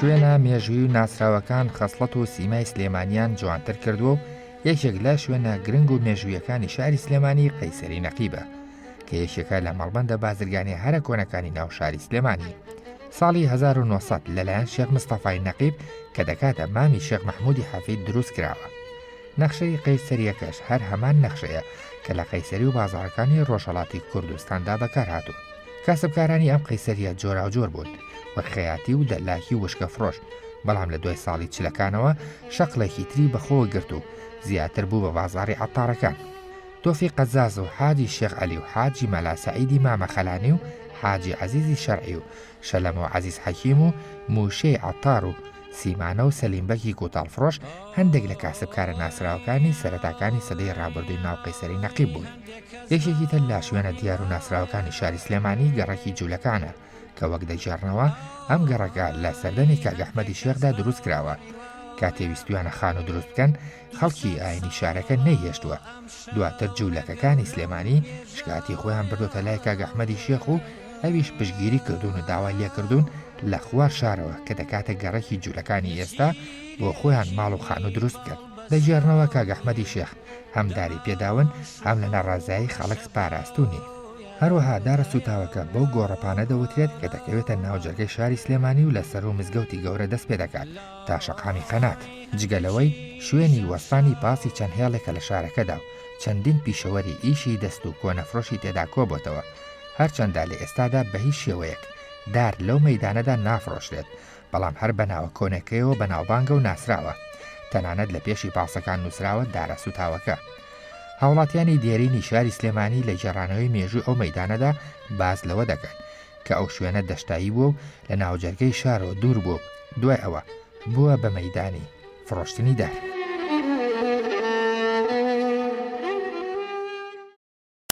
شوێنە مێژووی و ناسراوەکان خەسڵەت و سیمای سلێمانیان جوانتر کردووە و یەکێک لە شوێنە گرنگ و مێژوویەکانی شاری سلێمانی قەیسەری نەقیبە کە یەکێکە لە مەڵبەندە بازرگانی هەرە کۆنەکانی ناو شاری سلێمانی. ساڵی 1900 لەلایەن شێخ مستەفای نەقیب کە دەکاتە مامی شێخ مەحمودی حەفید دروست کراوە. نەخشەی قەیسەرییەکەش هەر هەمان نەخشەیە کە لە قەیسەری و بازاڕەکانی ڕۆژهەڵاتی کوردستاندا بەکارهاتوون. کاسبکارانی ئەم قەیسەرییە جۆراوجۆر بوون، وەک خەیاتی و دەلاکی و وشکەفرۆش، بەڵام لە دوای ساڵی چلەکانەوە شەقڵێکی تری بەخۆوە گرت و زیاتر بوو بە بازاڕی عەتارەکان. تۆفیق قەزاز و حاجی شێخ عەلی و حاجی مەلا سەعیدی مامە خەلانی و حاجی عەزیزی شەرعی و شەلەمە و عەزیز حەکیم و مووشەی عەتار و سیمانە و سەلیم بەگی کوتاڵفرۆش هەندێک لە کاسبکارە ناسراوەکانی سەرەتاکانی سەدەی ڕابردووی ناو قەیسەری نەقیب بوون. یەکێکی تر لە شوێنە دیار و ناسراوەکانی شاری سلێمانی گەڕەکی جوولەکانە کە وەک دەگێڕنەوە ئەم گەڕەکە لە سەردەمی کاک ئەحمەدی شێخدا دروست کراوە. کاتێ ویستویانە خانوو دروست بکەن خەڵکی ئاینی شارەکە نەیهێشتووە. دواتر جوولەکەکانی سلێمانی شکاتی خۆیان بردۆتە لای کاک ئەحمەدی شێخ و ئەویش پشتگیری کردوون و داوای لێکردوون لە خوار شارەوە کە دەکاتە گەڕەکی جوولەکانی ئێستا بۆ خۆیان ماڵ و خانوو دروست بکەن. دەگێڕنەوە کاک ئەحمەدی شێخ هەم داری پێداون هەم لە ناڕازایی خەڵک پاراستوونی. هەروەها دارە سووتاوەکە بەو گۆڕەپانە دەوترێت کە دەکەوێتە ناو جەرگەی شاری سلێمانی و لە سەروو مزگەوتی گەورە دەست پێدەکات تا شەقامی قەنات. جگە لەوەی شوێنی وەستانی پاسی چەند هێڵێکە لە شارەکەدا و چەندین پیشەوەری ئیشی دەست و کۆنەفرۆشی تێدا کۆبۆتەوە، هەرچەندە لە ئێستادا بە هیچ شێوەیەک دار لەو مەیدانەدا نافرۆشرێت، بەڵام هەر بە ناوە کۆنەکەیەوە بەناوبانگە و ناسراوە، تەنانەت لە پێشی پاسەکان نووسراوە دارە سووتاوەکە. هاوڵاتیانی دێرینی شاری سلێمانی لە گێڕانەوەی مێژووی ئەو مەیدانەدا باس لەوە دەکەن، کە ئەو شوێنە دەشتایی بووە و لە ناوجەرگەی شارەوە دوور بووە و دوای ئەوە بووە بە مەیدانی فڕۆشتنی دار.